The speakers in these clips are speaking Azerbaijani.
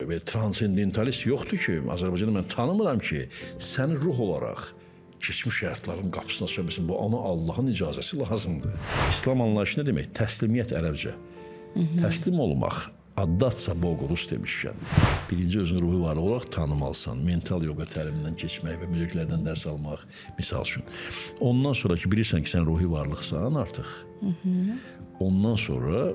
və transendentalist yoxdur ki, Azərbaycanda mən tanımıram ki, səni ruh olaraq keçmiş həyatların qapısını aça bilsin. Bu ona Allahın icazəsi lazımdır. İslam anlayışı nə demək? Təslimiyyət ərəbcə. Təslim olmaq. Addatsa Bogu rus demişkən. Birinci özünü ruhi varlıq olaraq tanımalısan. Mental yoga təlimindən keçmək və müridlərdən dərs almaq, misal üçün. Ondan sonra ki, bilirsən ki, sən ruhi varlıqsan artıq. Ondan sonra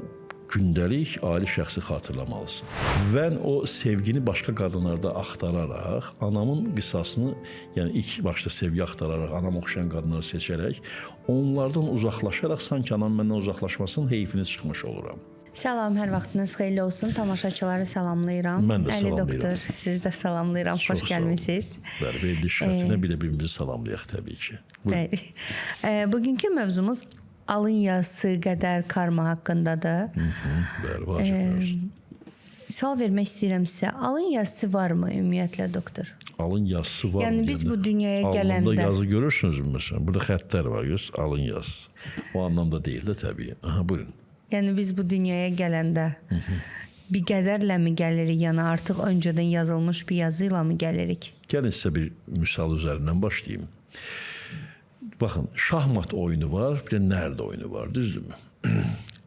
gündəlik ali şəxsi xatırlamalısan. Və o sevgini başqa qadınlarda axtararaq, anamın qisasını, yəni ilk başda sevgi axtararaq, anam oxşayan qadınları seçərək, onlardan uzaqlaşaraq sanki anam məndən uzaqlaşmasının heyfini çıxmış oluram. Salam, hər vaxtınız xeyirli olsun. Tamaşaçıları salamlayıram. Mən də Əli salamlayıram. doktor, sizi də salamlayıram. Çox Xoş sağ olun. gəlmisiniz. Bəli, veriliş xətrinə bir də bir-birimizi salamlayaq təbii ki. Buyurun. Bəli. Bugünkü mövzumuz alın yazısı, qədər, karma haqqındadır. Bəli, vacib mövzu. Sual vermək istəyirəm sizə. Alın yazısı varmı ümumiyyətlə doktor? Alın yazısı var. Yəni biz bu dünyaya alnında gələndə- yazı görürsünüzmü məsələn? Burada xəttlər var, görürsünüz? Alın yazısı. O anlamda deyil də təbii. Aha, buyurun. Yəni biz bu dünyaya gələndə bir qədərlə mi gəlirik, yəni artıq öncədən yazılmış bir yazı ilə mi gəlirik? Gəlin sizə bir misal üzərindən başlayayım. Baxın, şahmat oyunu var, bir də nərd oyunu var, düzdürmü?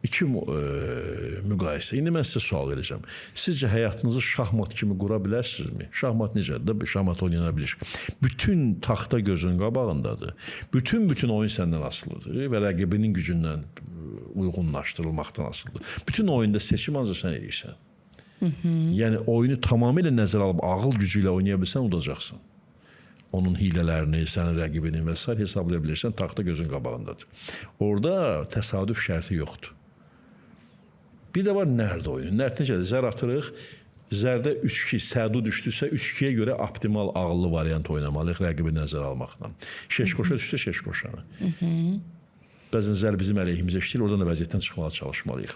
İki müqayisə. İndi mən sizə sual verəcəm. Sizcə həyatınızı şahmat kimi qura bilərsinizmi? Şahmat necədir? Şahmat oynana bilir. Bütün taxta gözün qabağındadır. Bütün oyun səndən asılıdır və rəqibinin gücündən uyğunlaşdırılmaqdan asılıdır. Bütün oyunda seçim ancaq sən edirsən. Yəni oyunu tamamilə nəzərə alıb ağıl gücü ilə oynaya bilsən udacaqsan. Onun hilələrini, sənin rəqibinin və sair hesablaya bilirsən, taxta gözün qabağındadır. Orada təsadüf şərti yoxdur. Bir də var nərd oyunu. Nərd necədir? Zər atırıq. Zərdə 3-2 sədu düşdüsə, 3-2-yə görə optimal ağıllı variant oynamalıyıq rəqibi nəzərə almaqla. Şeşkoşa düşdü, şeşkoşanı. Bəzən zər bizim əleyhimizə işləyir, oradan da vəziyyətdən çıxmağa çalışmalıyıq.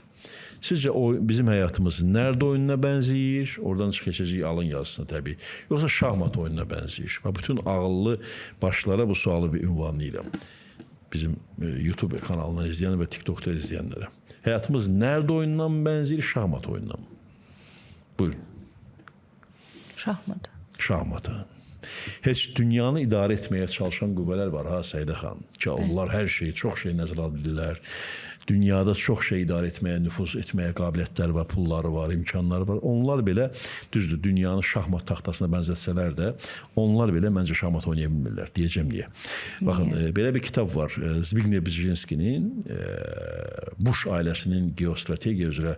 Sizcə o bizim həyatımız nərd oyununa bənzəyir? Oradan keçəcəyik alın yazısına təbii. Yoxsa şahmat oyununa bənzəyir? Və bütün ağıllı başlara bu sualı bir ünvanlayıram. Bizim YouTube kanalından izləyən və TikTokda izləyənlərə. Həyatımız nərd oyununa mı bənzəyir, şahmat oyununa mı? Buyurun. Şahmat. Şahmata. Heç dünyanı idarə etməyə çalışan qüvvələr var ha Səidə xanım. Ki onlar hər şeyi, çox şey nəzərə ala bilirlər. Dünyada çox şey idarə etməyə, nüfuz etməyə qabiliyyətləri var, pulları var, imkanları var. Onlar belə düzdür, dünyanı şahmat taxtasına bənzətsələr də, onlar belə məncə şahmat oynaya bilmirlər. Deyəcəm niyə. Baxın, belə bir kitab var. Zbigniew Brzezinskinin Bush ailəsinin geostrategiya üzrə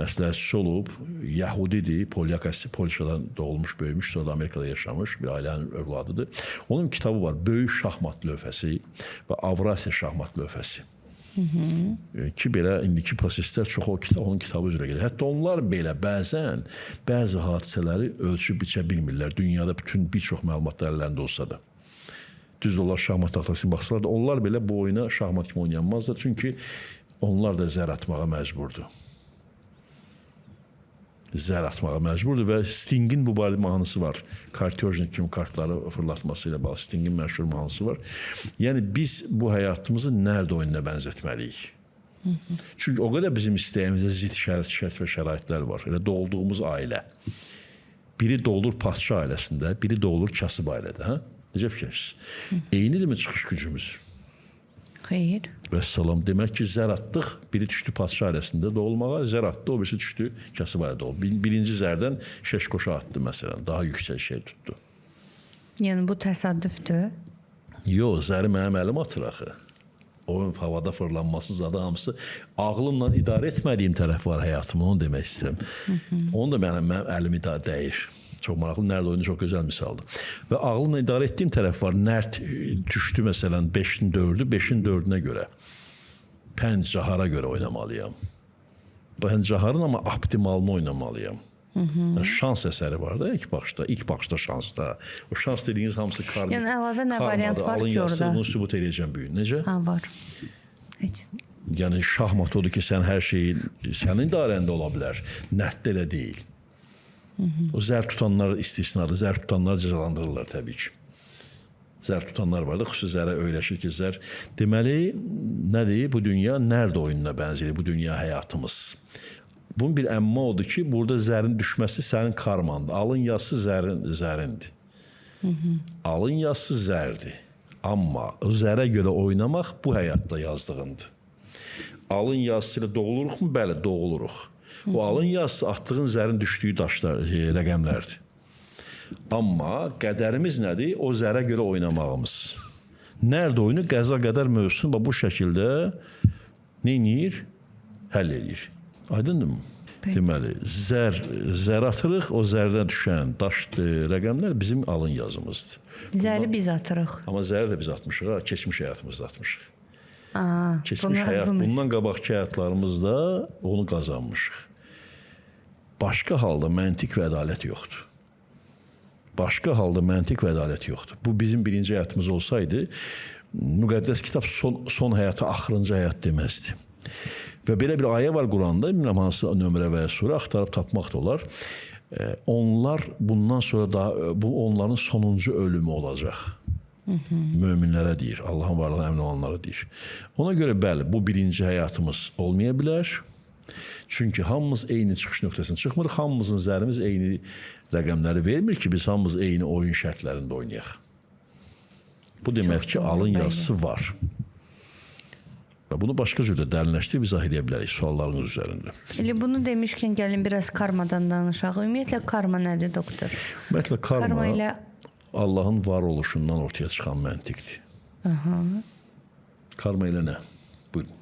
məsləhətçisi olub, Yəhudidir, Polyak əsli, Polşadan doğulmuş, böyümüş, sonra da Amerikada yaşamış bir ailənin övladıdır. Onun kitabı var, Böyük Şahmat Lövhəsi və Avrasiya Şahmat Lövhəsi. Ki belə indiki proseslər çox o kitab, onun kitabı üzrə gedir. Hətta onlar belə bəzən bəzi hadisələri ölçüb biçə bilmirlər. Dünyada bütün bir çox məlumatlar əllərində olsa da. Düzdür, onlar şahmat taxtasına baxsalar da, onlar belə bu oyuna şahmat kimi oynanmazlar. Çünki onlar da zər atmağa məcburdur. Zər atmağa məcburdur və Stingin bu barədə mahnısı var. Kartyožnik kimi kartları fırlatması ilə bağlı Stingin məşhur mahnısı var. Yəni biz bu həyatımızı nərd oyununa bənzətməliyik. Çünki o qədər bizim istəyimizə zid şərt və şəraitlər var. Elə doğulduğumuz ailə. Biri doğulur padşah ailəsində, biri doğulur kasıb ailədə. Hə? Necə fikirləşirsiniz? Eynidirmi çıxış gücümüz? Xeyr. Vəssalam. Demək ki, zər atdıq. Biri düşdü padşah ailəsində doğulmağa, zər atdı, o birisi düşdü kasıb ailədə doğuldu. Birinci zərdən şeşkoşa atdı məsələn, daha yüksək şey tutdu. Yəni bu təsadüfdür? Yox, zəri mənim əlim atır axı. Onun havada fırlanması zadı hamısı ağlımla idarə etmədiyim tərəf var həyatımın, onu demək istəyirəm. Onu da mənim əlimi dəyir. Çox maraqlı, nərd oyunu çox gözəl misaldır. Və ağlımla idarə etdiyim tərəf var. Nərd düşdü məsələn 5-in 4-ü, 5-in 4-ünə görə. Pəncahara görə oynamalıyam. Pəncəharın amma optimalını oynamalıyam. Yəni, şans əsəri var da ilk baxışda, ilk baxışda şansda. O şans dediyiniz hamısı karma. Yəni əlavə nə variant var alın ki yazısı, orada? Bunu sübut eləyəcəm bu gün. Necə? Ha, var. Heç. Yəni şahmat odur ki, sən hər şeyi sənin idarəndə ola bilər. Nərddə elə deyil. O zər tutanlar istisnadır. Zər tutanlar cəzalandırırlar təbii ki. Zər tutanlar var da, xüsusi zərə öyrəşir ki, zər. Deməli, nədir? Bu dünya nərd oyununa bənzəyir, bu dünya həyatımız. Bunun bir əmma odur ki, burada zərin düşməsi sənin karmandır. Alın yazısı zərindir. Alın yazısı zərdir. Amma o zərə görə oynamaq bu həyatda yazdığındır. Alın yazısı ilə doğuluruqmu? Bəli, doğuluruq. O alın yazısı atdığın zərin düşdüyü daşlar, rəqəmlərdir. Amma qədərimiz nədir? O zərə görə oynamağımız. Nərd oyunu qəza qədər mövzusunu bu şəkildə nə eləyir? Həll eləyir. Aydındırmı? Bəli. Deməli, zər atırıq, o zərdən düşən daş rəqəmlər bizim alın yazımızdır. Zəri biz atırıq. Amma zəri də biz atmışıq, ha, keçmiş həyatımızda atmışıq. Keçmiş həyat, bundan qabaqki həyatlarımızda onu qazanmışıq. Başqa halda məntiq və ədalət yoxdur. Başqa halda məntiq və ədalət yoxdur. Bu bizim birinci həyatımız olsaydı, müqəddəs kitab son həyata axırıncı həyat deməzdi. Və belə bir ayə var Quranda, bilmirəm hansı nömrə və ya surə, axtarıb tapmaq da olar. Onlar bundan sonra daha, bu onların sonuncu ölümü olacaq. Möminlərə deyir, Allahın varlığına əmin olanlara deyir. Ona görə bəli, bu birinci həyatımız olmaya bilər. Çünki hamımız eyni çıxış nöqtəsindən çıxmırıq, hamımızın zərimiz eyni rəqəmləri vermir ki, biz hamımız eyni oyun şərtlərində oynayaq. Bu demək ki, alın yazısı var. Və bunu başqa cür də dərinləşdirib izah edə bilərik suallarınız üzərində. Elə bunu demişkən gəlin biraz karmadan danışaq. Ümumiyyətlə karma nədir, doktor? Ümumiyyətlə karma ilə Allahın var oluşundan ortaya çıxan məntiqdir. Aha. Karma ilə nə? Buyurun.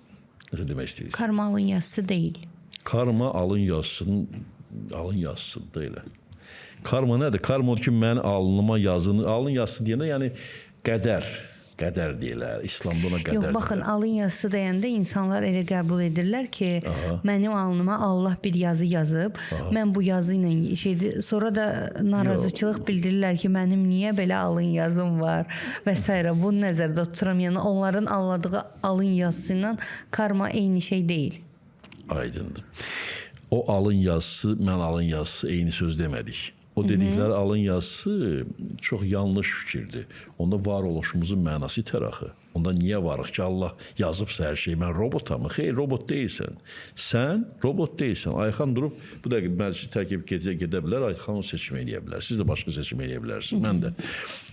Nəsə demək istəyirsiniz? Karma alın yazısı deyil. Karma alın yazısının alın yazısıdır elə. Karma nədir? Karma odur ki, mən alnıma yazını, alın yazısı deyəndə, yəni qədər. Qədər deyirlər. İslamda ona qədər. Yox, baxın, deyirlər. Alın yazısı deyəndə insanlar elə qəbul edirlər ki, mənim alnıma Allah bir yazı yazıb, mən bu yazı ilə şeydir, sonra da narazıçılıq bildirirlər ki, mənim niyə belə alın yazım var və s. Bunu nəzərdə tuturam. Yəni onların anladığı alın yazısı ilə karma eyni şey deyil. Aydındır. O alın yazısı, mən alın yazısı eyni söz demədik. O dedikləri alın yazısı çox yanlış fikirdir. Onda varoluşumuzun mənası itər axı. Onda niyə varıq ki, Allah yazıbsa hər şeyi, mən robotam mı? Xeyr, robot deyilsən. Sən robot deyilsən. Ayxan durub bu dəqiqə məclisi tərk edib gedə bilər, Ayxan o seçim eləyə bilər. Siz də başqa seçim eləyə bilərsiniz. Mən də.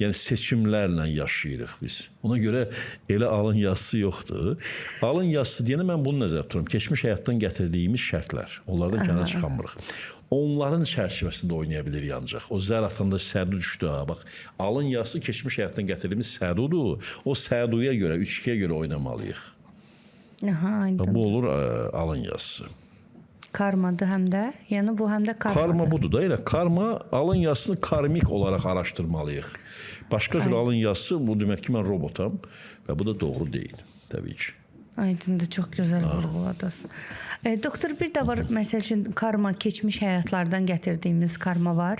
Yəni seçimlərlə yaşayırıq biz. Ona görə elə alın yazısı yoxdur. Alın yazısı deyəndə mən bunu nəzərdə tuturam. Keçmiş həyatdan gətirdiyimiz şərtlər. Onlardan kənara çıxamırıq. Onların çərçivəsində oynaya bilir ancaq. O zər atanda sədu düşdü ha. Bax, alın yazısı keçmiş həyatdan gətirdiyimiz sədudur. O səduya görə, 3-2-yə görə oynamalıyıq. Aha, aydın. Bu olur alın yazısı. Karmadır həm də. Yəni bu həm də karmadır. Karma budur da elə. Karma, alın yazısını karmik olaraq araşdırmalıyıq. Başqa cür alın yazısı, bu demək ki, mən robotam və bu da doğru deyil, təbii ki. Aydındır, çox gözəl vurğuladınız. Doktor, bir də var, məsəl üçün karma, keçmiş həyatlardan gətirdiyimiz karma var.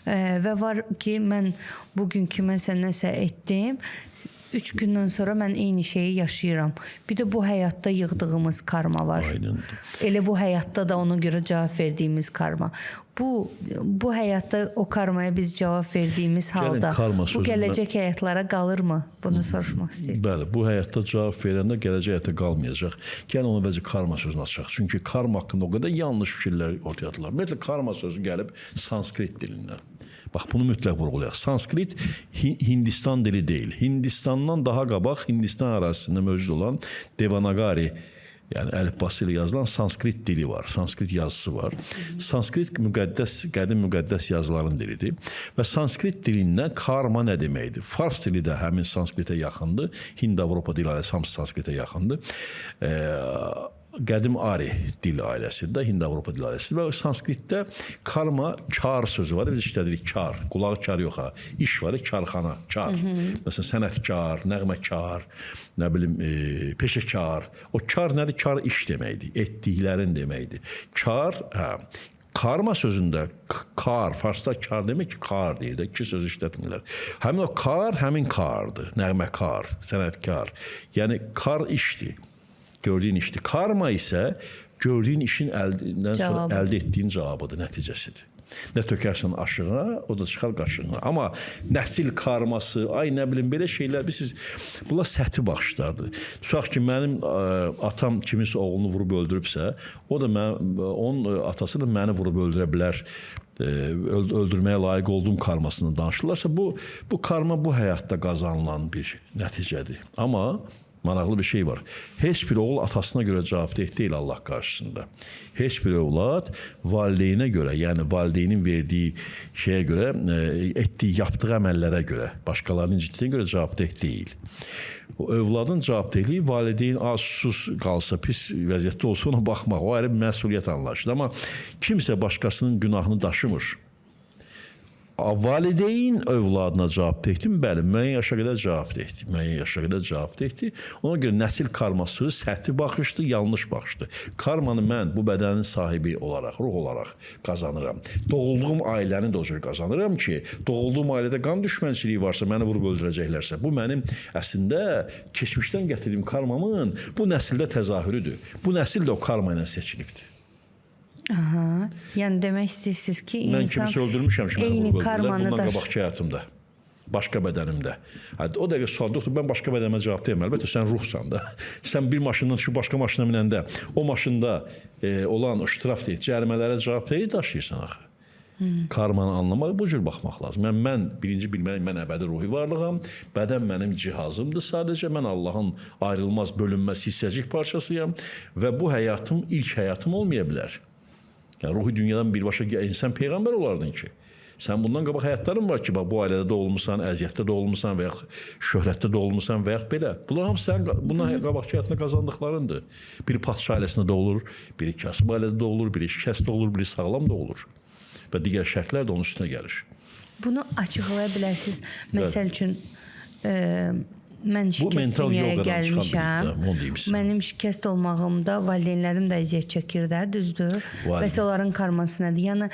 Və var ki, mən bugünkü məsələn nəsə etdim, 3 gündən sonra mən eyni şeyi yaşayıram. Bir də bu həyatda yığdığımız karma var. Aydındır. Elə bu həyatda da ona görə cavab verdiyimiz karma. Bu həyatda o karmaya biz cavab verdiyimiz halda bu gələcək həyatlara qalırmı? Bunu soruşmaq istəyirəm. Bəli, bu həyatda cavab verəndə gələcək həyata qalmayacaq. Gəlin ona vəzi karma sözünü açaq. Çünki karma haqqında o qədər yanlış fikirlər ortaya atılır. Ümumiyyətlə karma sözü gəlib Sanskrit dilindən. Bax, bunu mütləq vurğulayaq. Sanskrit Hindistan dili deyil. Hindistandan daha qabaq Hindistan ərazisində mövcud olan Devanagari, yəni əlifbası ilə yazılan Sanskrit dili var. Sanskrit yazısı var. Sanskrit müqəddəs, qədim müqəddəs yazıların dilidir. Və Sanskrit dilindən karma nə deməkdir? Fars dili də həmin Sanskritə yaxındır. Hind-Avropa dil ailəsi hamısı Sanskritə yaxındır. Qədim Ari dil ailəsidir, Hind-Avropa dil ailəsidir və Sanskritdə karma, kar sözü var. Biz işlədirik kar, qulağı kar yox ha. İş var, karxana, kar. Məsələn, sənətkar, nəğməkar, nə bilim, peşəkar. O kar nədir? Kar iş deməkdir, etdiklərin deməkdir. Kar, hə. Karma sözündə kar, farsda kar demək ki, kar deyir də, iki söz işlətmirlər. Həmin o kar, həmin kardır, nəğməkar, sənətkar. Yəni, kar işdir. Gördüyün işdir. Karma isə gördüyün işin əldən sonra əldə etdiyin cavabıdır, nəticəsidir. Nə tökərsən aşığa, o da çıxar qaşığına. Amma nəsil karması, ay nə bilim belə şeylər bilirsiniz, bunlar səthi baxışlardır. Tutaq ki, mənim atam kiminsə oğlunu vurub öldürübsə, o da mən, onun atası da məni vurub öldürə bilər. Öldürməyə layiq olduğum karmasını danışırlarsa, bu karma bu həyatda qazanılan bir nəticədir. Amma maraqlı bir şey var. Heç bir oğul atasına görə cavabdeh deyil Allah qarşısında. Heç bir övlad valideynə görə, yəni valideynin verdiyi şeyə görə, etdiyi, yaptığı əməllərə görə, başqalarının incitdiyinə görə cavabdeh deyil. O övladın cavabdehliyi valideyn az sus qalsa, pis vəziyyətdə olsa ona baxmaq, o ayrı bir məsuliyyət anlayışıdır. Amma kimsə başqasının günahını daşımır. Valideyn övladına cavabdehdi mi? Bəli, müəyyən yaşa qədər cavabdehdi. Müəyyən yaşa qədər cavabdehdi. Ona görə nəsil karması səthi baxışdır, yanlış baxışdır. Karmanı mən bu bədənin sahibi olaraq, ruh olaraq qazanıram. Doğulduğum ailəni də o cür qazanıram ki, doğulduğum ailədə qan düşmənçiliyi varsa, məni vurub öldürəcəklərsə, bu mənim əslində keçmişdən gətirdiyim karmamın bu nəsildə təzahürüdür. Bu nəsil də o karma ilə seçilibdir. Aha. Yəni demək istəyirsiniz ki, mən insan kimisə öldürmüşəm ki, məni eyni vurub öldürürlər. Karmanı Bundan daş. qabaqki həyatımda, başqa bədənimdə. O dəqiqə sual, doktor, mən başqa bədənimə cavab deyim. Əlbəttə, sən ruhsan da. Sən bir maşından düşüb başqa maşına minəndə, o maşında olan ştraf deyil, cərimələrə cavab deyil, daşıyırsan axı. Karmanı anlamaq, bu cür baxmaq lazım. Yəni, mən birinci bilməliyim, mən əbədi ruhi varlığam, bədən mənim cihazımdır sadəcə, mən Allahın ayrılmaz, bölünməz hissəcik parçasıyam və bu həyatım ilk həyatım olmaya bilər. Yəni, ruhi dünyadan birbaşa insan peyğəmbər olardın ki. Sən bundan qabaq həyatların var ki, bax, bu ailədə doğulmusan, əziyyətdə doğulmusan və yaxud şöhrətdə doğulmusan və yaxud belə. Bunlar hamısı sənin bundan qabaqki həyatında qazandıqlarındır. Biri padşah ailəsində doğulur, biri kasıb ailədə doğulur, biri şikəst doğulur, biri sağlam doğulur. Və digər şərtlər də onun üstünə gəlir. Bunu açıqlaya bilərsiniz. Məsəl üçün, mən şikəst dünyaya gəlmişəm. Mənim şikəst olmağımda valideynlərim də əziyyət çəkirdilər, düzdür? Bəs onların karması nədir? Yəni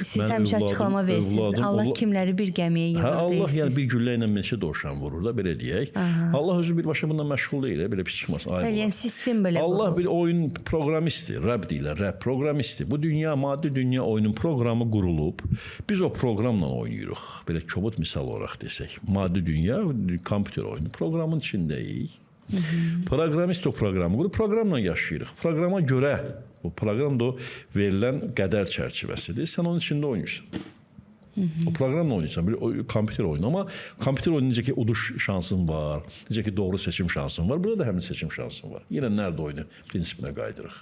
siz mən həmişə övladım, açıqlama verirsiniz. Allah kimləri bir gəmiyə yığır Allah deyirsiniz. Yəni bir güllə ilə neçə dovşan vurur da, belə deyək. Aha. Allah özü birbaşa bundan məşğul deyil, belə pis çıxmasın. Bəli, yəni sistem belə Allah qurulur. Bir oyun proqramisti, Rəbb deyirlər, Rəbb proqramisti. Bu dünya, maddi dünya oyunun proqramı qurulub. Biz o proqramla oynayırıq. Belə kobud misal olaraq desək. Maddi dünya, kompüter oyunu proqramın içindəyik. Proqramist o proqramı qurub, proqramla yaşayırıq. Proqrama görə, o proqram da o verilən qədər çərçivəsidir. Sən onun içində oynayırsan. O proqramla oynayırsan, bir kompüter oyunu. Amma kompüter oyunu necə ki uduş şansın var, necə ki doğru seçim şansın var, burada da həmin seçim şansın var. Yenə nərd oyunu prinsipinə qayıdırıq.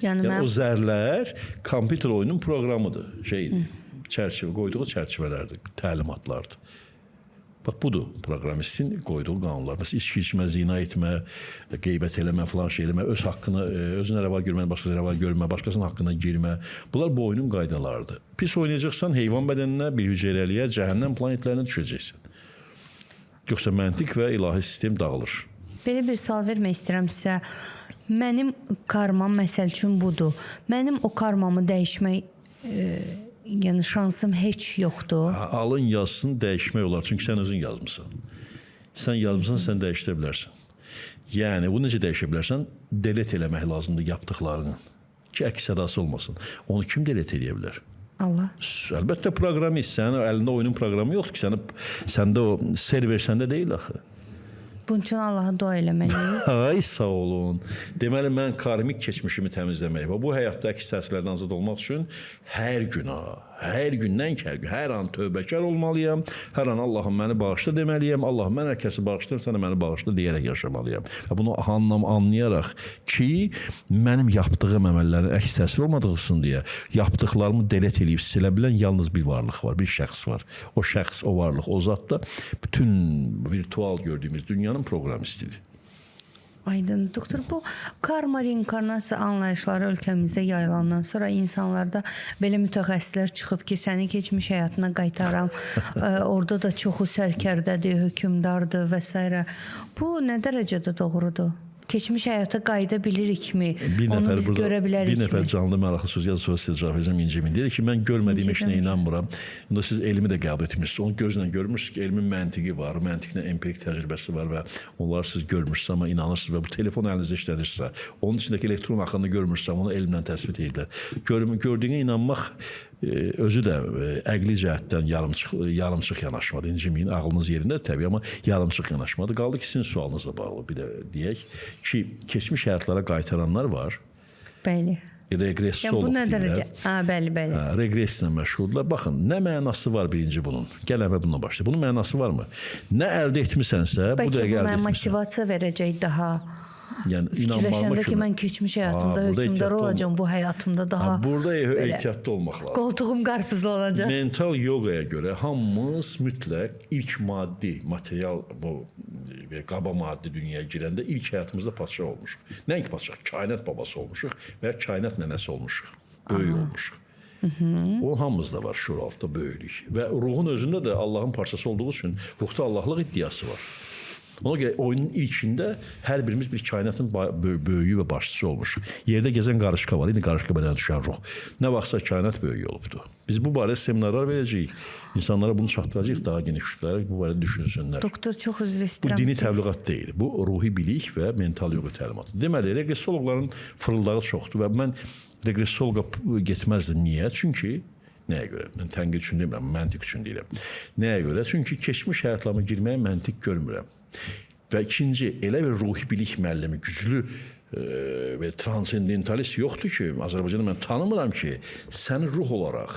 Yəni o zərlər kompüter oyunun proqramıdır, şeydir. Çərçivə, qoyduğu çərçivələrdir, təlimatlardır. Bax, budur proqramistin qoyduğu qanunlar. Məsələn, içki içmə, zina etmə, qeybət eləmə, filan şey eləmə, öz haqqını, özünə rəva görmə, başqasına rəva görmə, başqasının haqqına girmə. Bunlar bu oyunun qaydalarıdır. Pis oynayacaqsan, heyvan bədəninə, bir hüceyrəliyə, cəhənnəm planetlərinə düşəcəksən. Yoxsa məntiq və ilahi sistem dağılır. Belə bir sual vermək istəyirəm sizə. Mənim karmam məsəl üçün budur. Mənim o karmamı dəyişmək yəni şansım heç yoxdur. Alın yazsın, dəyişmək olar. Çünki sən özün yazmısan. Sən yazmısan, sən dəyişdirə bilərsən. Yəni, bunu necə dəyişə bilərsən? Delete eləmək lazımdır yapdıqlarının. Ki, əks sədası olmasın. Onu kim delete eləyə bilər? Allah. Əlbəttə proqramist. Sənin əlində oyunun proqramı yoxdur ki, səndə o server səndə deyil axı. Bunun üçün Allaha dua eləməliyik. Ay, sağ olun. Deməli, mən karmik keçmişimi təmizləmək və bu həyatda əks təsirlərdən azad olmaq üçün hər gün, hər gündən ki, hər gün, hər an tövbəkar olmalıyam. Hər an Allahım məni bağışla deməliyəm. Allahım mən hər kəsi bağışlayıram, sən də məni bağışla deyərək yaşamalıyam. Və bunu anlayaraq ki, mənim yapdığım əməllərin əks təsir olmadığısın deyə yapdıqlarımı delet eləyib silə bilən yalnız bir varlıq var, bir şəxs var. O şəxs, o varlıq, o zat da bütün virtual gördüyümüz dünyanın proqramistidir. Aydın. Doktor, bu karma, reinkarnasiya anlayışları ölkəmizdə yayılandan sonra insanlarda belə mütəxəssislər çıxıb ki, səni keçmiş həyatına qaytaram, orada da çoxu sərkərdədir, hökmdardır və s. Bu nə dərəcədə doğrudur? Keçmiş həyata qayıda bilirikmi? Onu biz görə bilərikmi? Bir nəfər canlı maraqlı söz yazır, sonra sizə cavab verəcəm, incimin. Deyir ki, mən görmədiyim heç nə inanmıram. Bunda siz elmi də qəbul etmişsiniz. Onu gözlə görmürsünüz ki, elmin məntiqi var, məntiqlə empirik təcrübəsi var və onları siz görmürsünüz, amma inanırsınız və bu telefon əlinizdə işlədirsə, onun içindəki elektron axını görmürsünüz, onu elmlə təsbit edirlər. Gördüyünə inanmaq Özü də əqli cəhətdən yarımçıq yanaşmadı. İnciməyin, ağlınız yerində təbii, amma yarımçıq yanaşmadı. Qaldı ki, sizin sualınızla bağlı bir də deyək ki, keçmiş həyatlara qaytaranlar var. Bəli. Reqressolog yəni, bu nə dərəcə? Ha, bəli, bəli. Hə, reqreslə məşğuldurlar. Baxın, nə mənası var birinci bunun? Gəl əvvəl bununla başlayaq. Bunun mənası varmı? Nə əldə etmisənsə, bu dəqiqə əldə etmisən. Bəlkə bu mənə motivasiya verəcək daha. Yəni inanmağıma ki, mən keçmiş həyatımda hökmdar olacağam, bu həyatımda daha. Burada ehtiyatlı olmaq lazım. Qoltuğum qarpızlanacaq. Mental yoqaya görə hamımız mütləq ilk maddi, material, bu qaba maddi dünyaya girəndə ilk həyatımızda padşah olmuşuq. Nəinki padşah, kainat babası olmuşuq və ya kainat nənəsi olmuşuq, böyük olmuşuq. Onun hamımızda var şuuraltı böyüklük. Və ruhun özündə də Allahın parçası olduğu üçün ruhda Allahlıq iddiası var. Ona görə oyunun ilkində hər birimiz bir kainatın böyüyü və başçısı olmuşuq. Yerdə gəzən qarışqa var, indi qarışqa bədənə düşən ruh. Nə vaxtsa kainat böyüyü olubdu. Biz bu barədə seminarlar verəcəyik. İnsanlara bunu çatdıracağıq, daha geniş kütlələrə bu barədə düşünsünlər. Doktor, çox üzr istəyirəm. Bu dini təbliğat deyil. Bu ruhi bilik və mental yoga təlimatı. Deməli, reqressologların fırıldağı çoxdur və mən reqressoloqa getməzdim. Niyə? Çünki nəyə görə? Mən tənqid üçün demirəm, məntiq üçün deyirəm. Nəyə görə? Çünki keçmiş həyatlarıma girməyə məntiq görmürəm. Və ikinci, elə bir ruhi bilik müəllimi, güclü və transendentalist yoxdur ki, Azərbaycanda mən tanımıram ki, səni ruh olaraq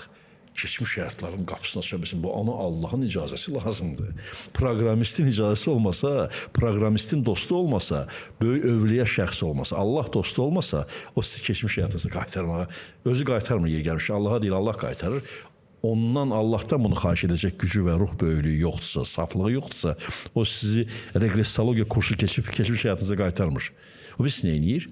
keçmiş həyatların qapısını aça bilsin. Bu, ona Allahın icazəsi lazımdır. Proqramistin icazəsi olmasa, proqramistin dostu olmasa, böyük övliya şəxsi olmasa, Allah dostu olmasa, o sizi keçmiş həyatınızı qaytarmağa, özü qaytarmır yer gəlmiş. Allaha deyil, Allah qaytarır. Ondan, Allahdan bunu xahiş edəcək gücü və ruh böyüklüyü yoxdursa, saflığı yoxdursa, o sizi reqressologiya kursu keçib keçmiş həyatınıza qaytarmır. O biz nə eləyir?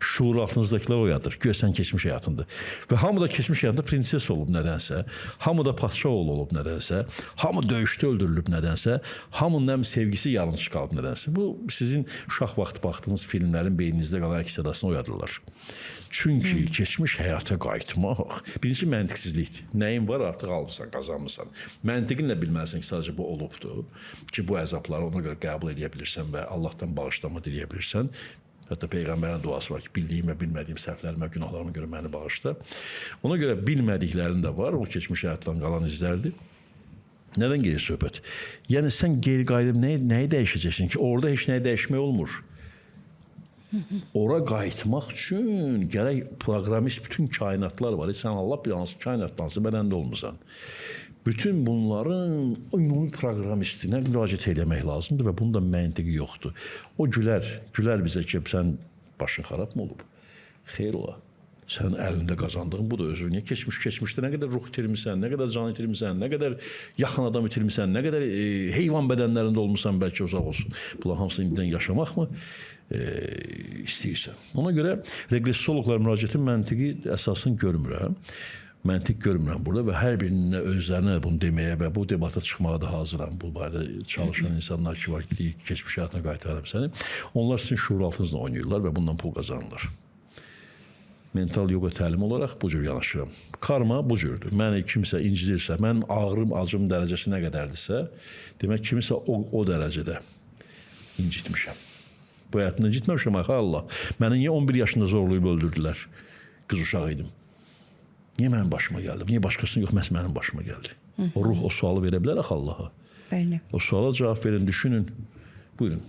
Şuur altınızdakılar oyadır. Güya sən keçmiş həyatındır. Və hamı da keçmiş həyatında prinses olub nədənsə, hamı da padşah oğlu olub nədənsə, hamı döyüşdə öldürülüb nədənsə, hamının həm sevgisi yarımçıq qalıb nədənsə. Bu sizin uşaq vaxtı baxdığınız filmlərin beyninizdə qalan əks sədasını oyadırlar. Çünki keçmiş həyata qayıtmaq birincisi məntiqsizlikdir. Nəyin var artıq almısan, qazanmısan. Məntiqinlə bilməlisən ki, sadəcə bu olubdur, ki bu əzabları ona görə qəbul edə bilirsən və Allahdan bağışlama diləyə bilirsən. Hətta Peyğəmbərin duası var ki, bildiyim və bilmədiyim səhvlərimə, günahlarıma görə məni bağışla. Ona görə bilmədiklərin də var, o keçmiş həyatdan qalan izlərdir. Nədən gedir söhbət? Yəni sən geri qayıdıb nəyi dəyişəcəksin ki, orada heç nəyi dəyişmək olmur. Ora qayıtmaq üçün gərək proqramist bütün kainatlar var. Sən Allah bilir hansı kainatdansa bədəndə olmusan. Bütün bunların ümumi proqramistinə müraciət eləmək lazımdır və bunun da məntiqi yoxdur. O gülər, gülər bizə ki, sən başın xarab mı olub? Xeyr ola. Sənin əlində qazandığın budur özü. Niyə keçmişdə nə qədər ruh itirmisən, nə qədər can itirmisən, nə qədər yaxın adam itirmisən, nə qədər heyvan bədənlərində olmusan, bəlkə uzaq olsun. Bunların hamısını indidən yaşamaqmı istəyirsən? Ona görə reqressologlar müraciətin məntiqi əsasını görmürəm. Məntiq görmürəm burada və hər birinə özlərinə bunu deməyə və bu debata çıxmağa da hazıram. Bu barədə çalışan insanlar ki var ki, deyir ki, keçmiş həyatına qaytarıram səni. Onlar sizin şuuraltınızla oynayırlar və bundan pul qazanırlar. Mental yoga təlimi olaraq bu cür yanaşıram. Karma bu cürdür. Məni kimsə incidirsə, mənim ağrım, acım dərəcəsi nə qədərdirsə, demək kimisə o dərəcədə incitmişəm. Bu həyatımda incitməmişəm, axı Allah. Məni niyə 11 yaşında zorlayıb öldürdülər? Qız uşağı idim. Niyə mənim başıma gəldi? Niyə başqasının yox, məhz mənim başıma gəldi? O ruh o sualı verə bilər axı Allaha. Bəli. O suala cavab verin, düşünün. Buyurun.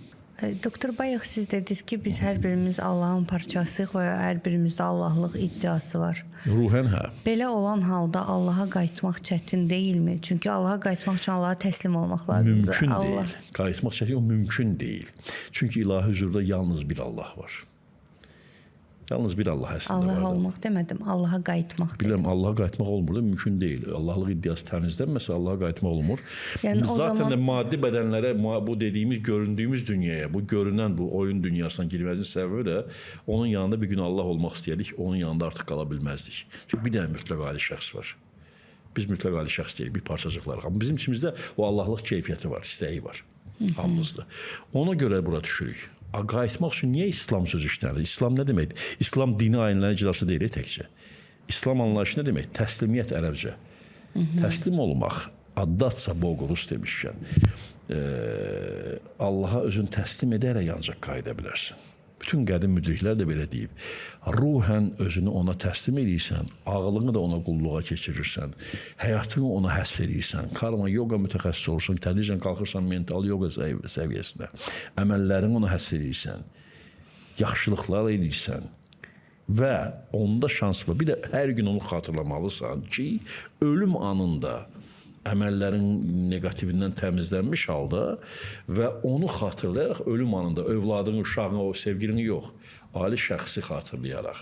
Doktor, bayaq siz dediniz ki, biz hər birimiz Allahın parçasıyıq və hər birimizdə Allahlıq iddiası var. Ruhən hə. Belə olan halda Allaha qayıtmaq çətin deyilmi? Çünki Allaha qayıtmaq üçün Allaha təslim olmaq lazımdır. Mümkün deyil. Qayıtmaq çətin, o mümkün deyil. Çünki ilahi hüzurda yalnız bir Allah var. Yalnız bir Allah əslində Allah vardır. Allah olmaq demədim, Allaha qayıtmaq dedim. Bilirəm, Allaha qayıtmaq olmur da, mümkün deyil. Allahlıq iddiası təmizlənməsə Allaha qayıtmaq olmur. Yəni o zaten zaman də maddi bədənlərə, bu dediyimiz, göründüyümüz dünyaya, bu görünən bu oyun dünyasına girməsinin səbəbi də onun yanında bir gün Allah olmaq istəyərdik, onun yanında artıq qala bilməzdik. Çünki bir dənə mütləq ali şəxs var. Biz mütləq ali şəxs deyilik, bir parçacıqlarıq. Amma bizim içimizdə o Allahlıq keyfiyyəti var, istəyi var hamımızda. Ona görə bura düşürük. Qayıtmaq üçün niyə İslam sözü işlənilir? İslam nə deməkdir? İslam dini ayinlərin icrası deyil təkcə. İslam anlayışı nə demək? Təslimiyyət ərəbcə. Təslim olmaq, addatsa boğulus demişkən, Allaha özünü təslim edərək ancaq qayıda bilərsən. Bütün qədim müdriklər də belə deyib. Ruhən özünü ona təslim eləyirsən, ağlını da ona qulluğa keçirirsən, həyatını ona həsr eləyirsən, karma yoga mütəxəssisi olursan, tədricən qalxırsan mental yoga səviyyəsinə, əməllərini ona həsr eləyirsən, yaxşılıqlar eləyirsən və onda şans var. Bir də hər gün onu xatırlamalısan ki, ölüm anında əməllərin neqativindən təmizlənmiş halda və onu xatırlayaraq ölüm anında övladını, uşağını, o sevgilini yox, ali şəxsi xatırlayaraq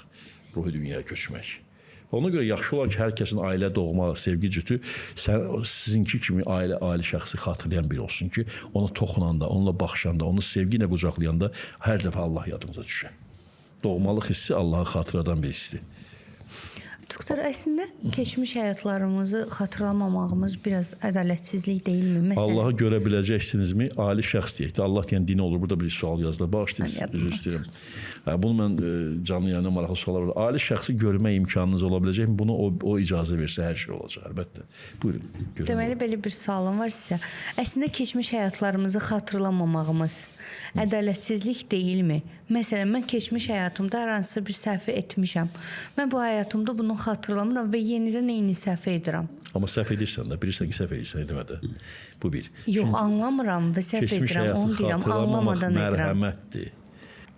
ruhi dünyaya köçmək. Ona görə yaxşı olar ki, hər kəsin ailə, doğma, sevgi cütü sən, sizinki kimi ailə, ali şəxsi xatırlayan biri olsun ki, ona toxunanda, onunla baxışanda, onu sevgi ilə qucaqlayanda hər dəfə Allah yadınıza düşər. Doğmalıq hissi Allahı xatırladan bir hissdir. Doktor, əslində keçmiş həyatlarımızı xatırlamamağımız biraz ədalətsizlik deyilmi? Məsələn, Allahı görə biləcəksinizmi? Ali şəxs deyək də. Allah deyən dini olur. Burada bir sual yazılır. Bağışlayın, üzr istəyirəm. Bunu mən canlı yayında maraqlı suallar var. Ali şəxsi görmək imkanınız ola biləcəkmi? Bunu o icazə versə hər şey olacaq, əlbəttə. Buyurun. Deməli, belə bir sualım var sizə. Əslində keçmiş həyatlarımızı xatırlamamağımız ədalətsizlik deyilmi? Məsələn, mən keçmiş həyatımda hər hansısa bir səhvi etmişəm. Mən bu həyatımda bunu xatırlamıram və yenidən eyni səhvi edirəm. Amma səhv edirsən də, bilirsən ki, səhv edirsən, demə də. Bu bir. Yox, anlamıram və səhv edirəm, onu deyirəm, anlamadan edirəm. Mərhəmətdir.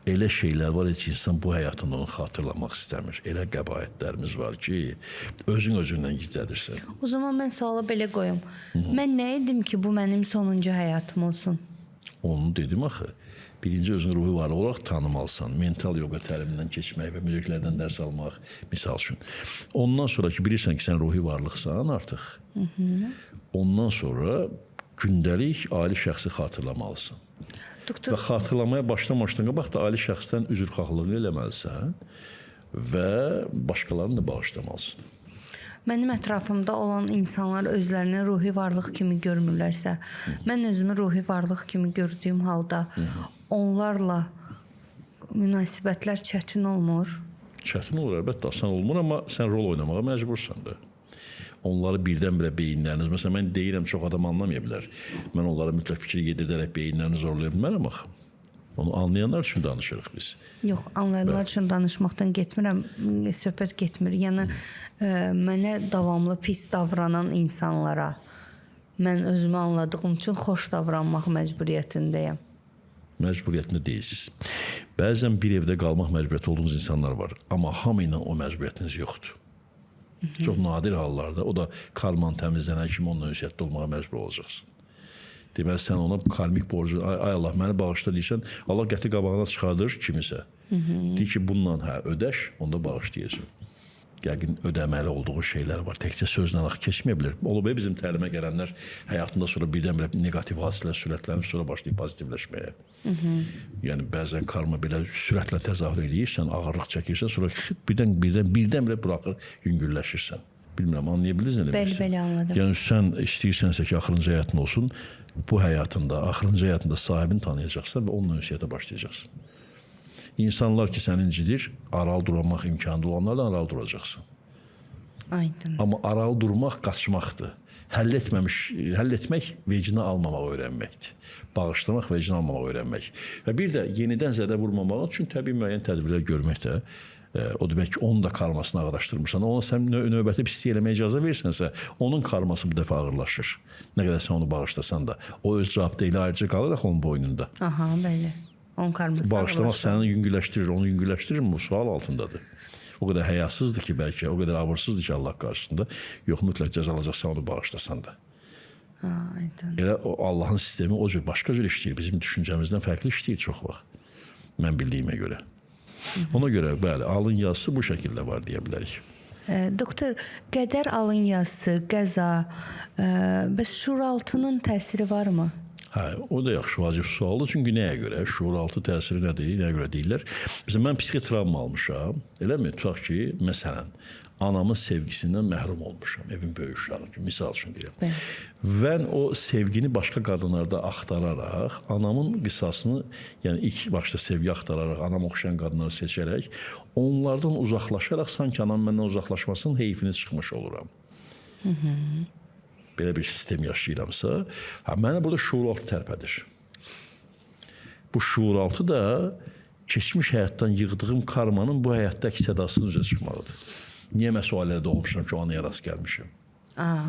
Elə şeylər var ki, insan bu həyatında onu xatırlamaq istəmir. Elə qəbaətlərimiz var ki, özün özündən gizlədirsən. O zaman mən sualı belə qoyum. Mən nə edim ki, bu mənim sonuncu həyatım olsun? Onu dedim axı. Birinci özünü ruhi varlıq olaraq tanımalısan. Mental yoga təlimindən keçmək və müdriklərdən dərs almaq, misal üçün. Ondan sonra ki, bilirsən ki, sən ruhi varlıqsan artıq. Ondan sonra gündəlik ali şəxsi xatırlamalısan. Doktor... Və xatırlamaya başlamamışdan qabaq da ali şəxsdən üzrxahlığını eləməlisən və başqalarını da bağışlamalısan. Mənim ətrafımda olan insanlar özlərini ruhi varlıq kimi görmürlərsə, mən özümü ruhi varlıq kimi gördüyüm halda onlarla münasibətlər çətin olmur? Çətin olur, əlbəttə, asan olmur, amma sən rol oynamağa məcbursan da. Onları birdən-birə beyinləriniz, məsələn, mən deyirəm, çox adam anlamaya bilər. Mən onlara mütləq fikir yedirdərək beyinlərini zorlaya bilmərəm axı. Onu anlayanlar üçün danışırıq biz. Yox, anlayanlar üçün danışmaqdan getmirəm, söhbət getmir. Yəni, mənə davamlı pis davranan insanlara mən özümü anladığım üçün xoş davranmaq məcburiyyətindəyəm. Məcburiyyətində deyilsiniz. Bəzən bir evdə qalmaq məcburiyyəti olduğunuz insanlar var, amma hamı ilə o məcburiyyətiniz yoxdur. Çox nadir hallarda, o da karman təmizlənən kimi onunla ünsiyyətdə olmağa məcbur olacaqsın. Deməli, sən ona karmik borcu, ay Allah, məni bağışla deyirsən, Allah qəti qabağına çıxardır kimisə. Deyir ki, bununla ödəş, onda bağışlayacaq. Yəqin ödəməli olduğu şeylər var. Təkcə sözlə axı keçməyə bilər. Olub, bizim təlimə gələnlər həyatında sonra birdən-birə neqativ hadisələr sürətlənib, sonra başlayıb pozitivləşməyə. Yəni, bəzən karma belə sürətlə təzahür eləyirsən, ağırlıq çəkirsən, sonra birdən-birə bıraxır, yüngülləşirsən. Bilmirəm, anlaya bildiniz nə demək istəyirəm? Bəli, bəli, anladım. Yəni, sən istəyirsənsə ki, axırıncı həyatın olsun, bu həyatında, axırıncı həyatında sahibini tanıyacaqsan və onunla ünsiyyətə başlayacaqsın. İnsanlar ki, səni incidir, aralı durmaq imkanı olanlardan aralı duracaqsın. Aydın. Amma aralı durmaq qaçmaqdır. Həll etmək vecinə almamağı öyrənməkdir. Bağışlamaq vecinə almamağı öyrənmək. Və bir də yenidən zədə vurmamaq üçün təbii müəyyən tədbirlər görmək də, o demək ki, onun da karmasını ağırlaşdırmışsan. Ona sən növbəti pislik eləməyə icazə verirsənsə, onun karması bu dəfə ağırlaşır. Nə qədər sən onu bağışlasan da. O öz cavab deyil, ayrıca qalır axı onun boynunda. Aha, bəli. Onun karması bağışlamaq səni yüngülləşdirir, onu yüngülləşdirir mi? Bu sual altındadır. O qədər həyasızdır ki, bəlkə, o qədər abırsızdır ki, Allah qarşısında. Yox, mütləq cəza alacaqsan, onu bağışlasan da. Ha, aydın. Elə o Allahın sistemi o cür, başqa cür işləyir. Bizim düşüncəmizdən fərqli işləyir çox vaxt. Mən bildiyimə görə. Ona görə, bəli, alın yazısı bu şəkildə var deyə bilərik. Doktor, qədər alın yazısı, qəza, bəs şuuraltının təsiri varmı? Hə, o da yaxşı, vacib sualdır. Çünki nəyə görə? Şuuraltı təsiri nədir? Nəyə görə deyirlər? Məsələn, mən psixi travma almışam. Eləmi? Tutaq ki, məsələn, anamın sevgisindən məhrum olmuşam. Evin böyük uşağı kimi, misal üçün deyirəm. Və o sevgini başqa qadınlarda axtararaq, anamın qisasını, yəni ilk başda sevgi axtararaq, anam oxşayan qadınları seçərək, onlardan uzaqlaşaraq, sanki anam məndən uzaqlaşmasının heyfini çıxmış oluram. Belə bir sistem yaşayıramsa, mənə burada şuuraltı tərpədir. Bu şuuraltı da Keçmiş həyatdan yığdığım karmanın bu həyatda əks sədasının üzə çıxmağıdır. Niyə mən o ailədə doğmuşam ki, o anaya rast gəlmişəm?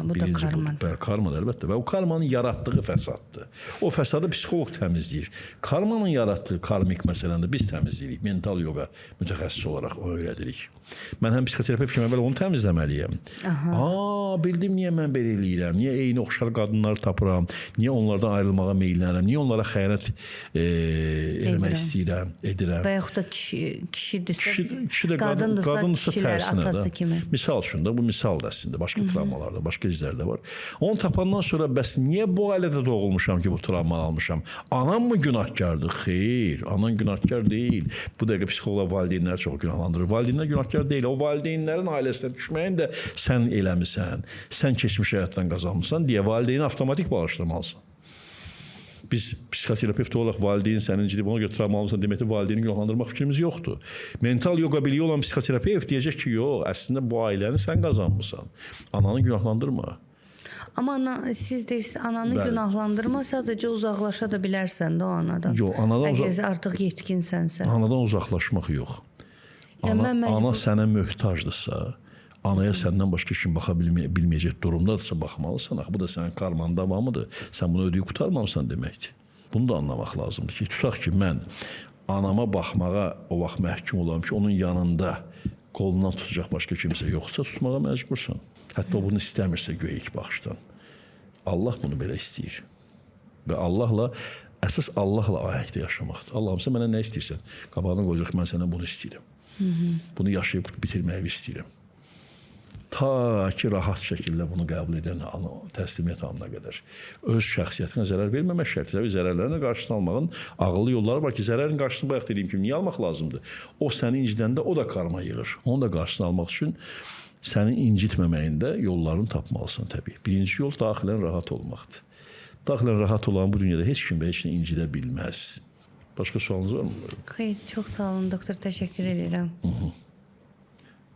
Bu da karmadır. Bəli, karmadır əlbəttə. Və o karmanın yaratdığı fəsaddır. O fəsadı psixoloq təmizləyir. Karmanın yaratdığı karmik məsələni biz təmizləyirik. Mental yoga mütəxəssisi olaraq onu öyrədirik. Mən həm psixoterapevt kimi əvvəl onu təmizləməliyəm. Bildim niyə mən belə eləyirəm, niyə eyni oxşar qadınları tapıram, niyə onlardan ayrılmağa meyllənirəm, niyə onlara xəyanət eləmək istəyirəm, edirəm. Və yaxud da kişidirsə, kişi də qadındırsa, kişilər atası kimi. Misal üçün də bu misal da əslində başqa travmalarda, başqa izlər də var. Onu tapandan sonra bəs niyə bu ailədə doğulmuşam ki, bu travmanı almışam? Anam mı günahkardır? Xeyr, anan günahkar deyil. Bu dəqiqə psixoloqlar valideynləri çox günahlandırır. Valideynlər günahkar deyil. O valideynlərin ailəsinə düşməyin də sən eləmisən, sən keçmiş həyatdan qazanmısan deyə valideyni avtomatik bağışlamalısan. Biz psixoterapevt olaraq valideyn səni incidib, ona görə travma almısan deməkdir, valideyni günahlandırmaq fikrimiz yoxdur. Mental yoga biliyi olan psixoterapevt deyəcək ki, yox, əslində bu ailəni sən qazanmısan. Ananı günahlandırma. Amma siz deyirsiniz, ananı günahlandırma, sadəcə uzaqlaşa da bilərsən də o anadan. Yox, anadan əgər artıq yetkinsənsə. Anadan uzaqlaşmaq yox. Ana sənə möhtacdırsa, anaya səndən başqa kim baxa bilməyəcək durumdadırsa baxmalısan. Axı bu da sənin karmanın davamıdır. Sən bunu ödəyib qurtarmamısan deməkdir. Bunu da anlamaq lazımdır ki, tutaq ki, mən anama baxmağa o vaxt məhkum olam ki, onun yanında qolundan tutacaq başqa kimsə yoxsa tutmağa məcbursan. Hətta o bunu istəmirsə göyə ilk baxışdan. Allah bunu belə istəyir. Və Allahla, əsas Allahla ahəngdə yaşamaqdır. Allahım, sən mənə nə istəyirsən? Qabağına qoyacaq, mən səndən bunu istəyirəm. Bunu yaşayıb bitirməyi istəyirəm. Ta ki, rahat şəkildə bunu qəbul edən təslimiyyət anına qədər. Öz şəxsiyyətinə zərər verməmək şərtilə və zərərlərinə qarşısını almağın ağıllı yolları var ki, zərərin qarşısını bayaq dediyim kimi niyə almaq lazımdır? O səni incidəndə o da karma yığır. Onu da qarşısını almaq üçün səni incitməməyində yollarını tapmalısan təbii. Birinci yol daxilən rahat olmaqdır. Daxilən rahat olan bu dünyada heç kim və heç nə incidə bilməz. Başqa sualınız var mı? Xeyr, çox sağ olun doktor, təşəkkür edirəm.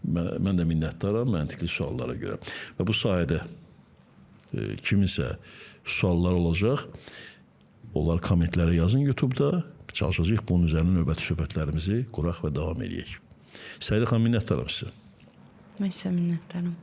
Mən də minnətdaram məntiqli suallara görə. Və bu sahədə kiminsə suallar olacaq, onları kommentlərə yazın YouTube-da. Çalışacağıq bunun üzərinə növbəti söhbətlərimizi quraq və davam eləyək. Səidə xanım, minnətdaram sizə. Mən sizə minnətdaram.